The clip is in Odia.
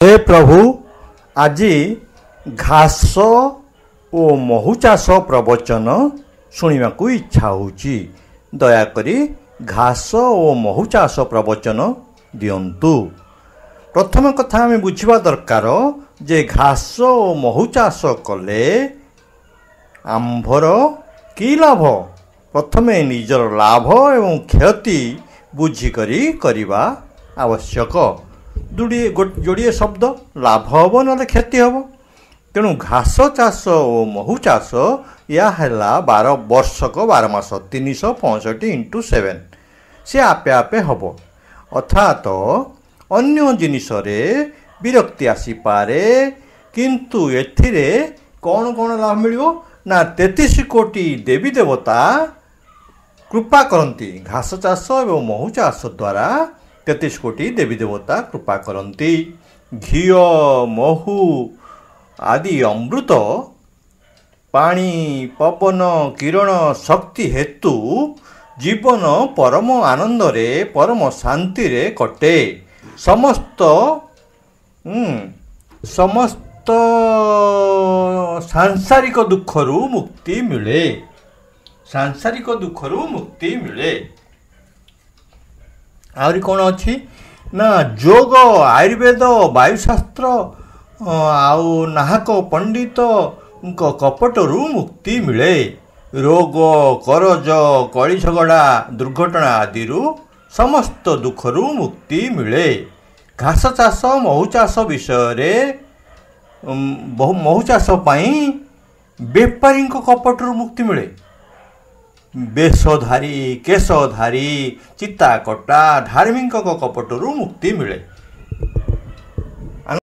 ହେ ପ୍ରଭୁ, ଆଜି ଘାସ ଓ ମହୁ ଚାଷ ପ୍ରବଚନ ଶୁଣିବାକୁ ଇଚ୍ଛା ହେଉଛି। ଦୟାକରି ଘାସ ଓ ମହୁ ଚାଷ ପ୍ରବଚନ ଦିଅନ୍ତୁ। ପ୍ରଥମ କଥା ଆମେ ବୁଝିବା ଦରକାର ଯେ ଘାସ ଓ ମହୁ ଚାଷ କଲେ ଆମ୍ଭର କି ଲାଭ? ପ୍ରଥମେ ନିଜର ଲାଭ ଏବଂ କ୍ଷତି ବୁଝିକରି କରିବା ଆବଶ୍ୟକ। ଯୋଡ଼ିଏ ଯୋଡ଼ିଏ ଶବ୍ଦ, ଲାଭ ହେବ ନହେଲେ କ୍ଷତି ହେବ। ତେଣୁ ଘାସ ଚାଷ ଓ ମହୁ ଚାଷ ଏହା ହେଲା 12 ବର୍ଷକ 12 ମାସ, 365 ଇଣ୍ଟୁ 7, ସେ ଆପେ ଆପେ ହେବ। ଅର୍ଥାତ ଅନ୍ୟ ଜିନିଷରେ ବିରକ୍ତି ଆସିପାରେ, କିନ୍ତୁ ଏଥିରେ କ'ଣ କ'ଣ ଲାଭ ମିଳିବ ନା 33 କୋଟି ଦେବୀ ଦେବତା କୃପା କରନ୍ତି। ଘାସ ଚାଷ ଏବଂ ମହୁ ଚାଷ ଦ୍ୱାରା 33 କୋଟି ଦେବୀ ଦେବତା କୃପା କରନ୍ତି। ଘିଅ, ମହୁ ଆଦି ଅମୃତ, ପାଣି, ପବନ, କିରଣ ଶକ୍ତି ହେତୁ ଜୀବନ ପରମ ଆନନ୍ଦରେ, ପରମ ଶାନ୍ତିରେ କଟେ। ସମସ୍ତ ସାଂସାରିକ ଦୁଃଖରୁ ମୁକ୍ତି ମିଳେ, ସାଂସାରିକ ଦୁଃଖରୁ ମୁକ୍ତି ମିଳେ। ଆହୁରି କ'ଣ ଅଛି ନା ଯୋଗ, ଆୟୁର୍ବେଦ, ବାୟୁଶାସ୍ତ୍ର ଆଉ ନାହକ ପଣ୍ଡିତଙ୍କ କପଟରୁ ମୁକ୍ତି ମିଳେ। ରୋଗ, କରଜ, କଳି ଝଗଡ଼ା, ଦୁର୍ଘଟଣା ଆଦିରୁ ସମସ୍ତ ଦୁଃଖରୁ ମୁକ୍ତି ମିଳେ। ଘାସ ଚାଷ ମହୁ ଚାଷ ବିଷୟରେ, ମହୁ ଚାଷ ପାଇଁ ବେପାରୀଙ୍କ କପଟରୁ ମୁକ୍ତି ମିଳେ। ବେଶଧାରୀ, କେଶଧାରୀ, ଚିତା କଟା ଧାର୍ମିକଙ୍କ କପଟରୁ ମୁକ୍ତି ମିଳେ।